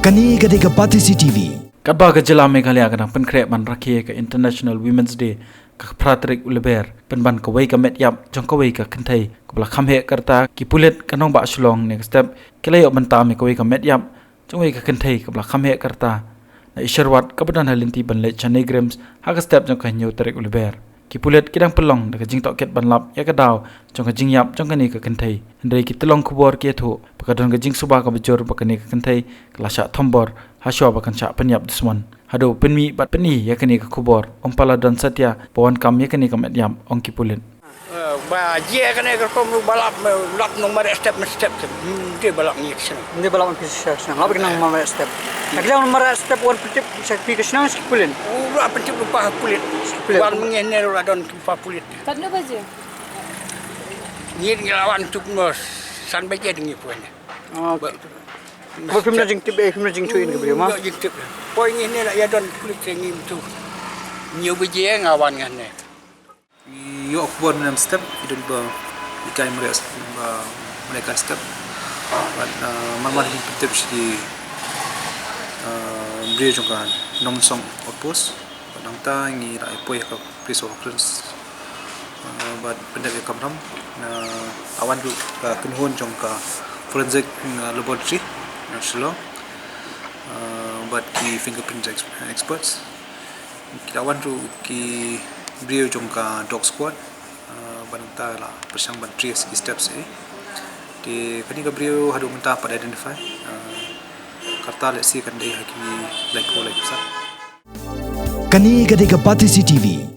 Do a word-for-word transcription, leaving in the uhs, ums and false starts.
Kane ka dei ka Batesi T V. Katba ka jylla Meghalaya ka dang pynkhreh ban rakhe ka International Women's Day ka phra tarik u Lber, pynban kawei ka met ïap jong kawei ka kynthei kaba la kham heh ka rta, ki pulit ka nongbah Shillong ne ka step ki la ïoh bynta ïa kawei ka met ïap jong kawei ka kynthei kaba la kham heh ka rta na i sharwat kaba don ha lynti ban leit sha NEIGRIHMS ha ka step jong ka hynñiew tarik u Lber. Ki pulit ki dang pynlong da ka jingtohkit ban lap ïa ka daw jong ka jingïap jong kane ka kynthei. Hynrei ki tyllong khubor ki ïathuh ba ka don ka jingsuba kaba jur ba kane ka kynthei ka la shah thombor hashwa ba kan shah pynïap dusmon. Haduh pynmih bad pyni ïa kane ka khubor, ym pat la don satia ba wan kam ïa kane ka met ïap, ong ki pulit. Eh, ba jia kane ka rukom ruh ba lap, eh, lap nongmareh step me step te. Hmm, de ba lap ngi ka shnong. Ngi ba lap ngi ka shnong. Lap ngi nongmareh step. Ka jong mareh step wan pyntip sha phi ka shnong sha ki pulit. U la pyntip lypa ha pulit. Sha pulit. Wan ngi ne la don ki pa pulit. Katno baje? Ngi ngi la wan tuk mo san baje ngi poi ne. Oh, ba, okay. Ba phim na jingtip, eh, phim na jingthuh ïa ka briew ma? Ïoh jingtip. Poi ngi ne la ïa don pulit te ngi tu. Hynñiew baje nga wan nga ne. Ïoh khubor mynne step, i don ba i kai mareh, ba mareh ka step. Bad, uh, mar mar ngi pyntip sha ki, uh, briew jong ka Nongmynsong Outpost. Bad nangta ngi la ïa poi ha ka place of occurrence. Uh, bad pyndep ïa ka kamram, uh, la wan ruh ka kynhun jong ka forensic, uh, laboratory na Shillong. Uh, bad ki fingerprint ex-, experts. Ki la wan ruh ki briew jong ka dog squad, uh, bad nangta la pyrshang ban trace ki steps eh. Te kane ka briew haduh mynta pat identify, uh, ka rta lehse kan dei ha ki laiphew laiphew san. Kane ka dei ka Batesi T V.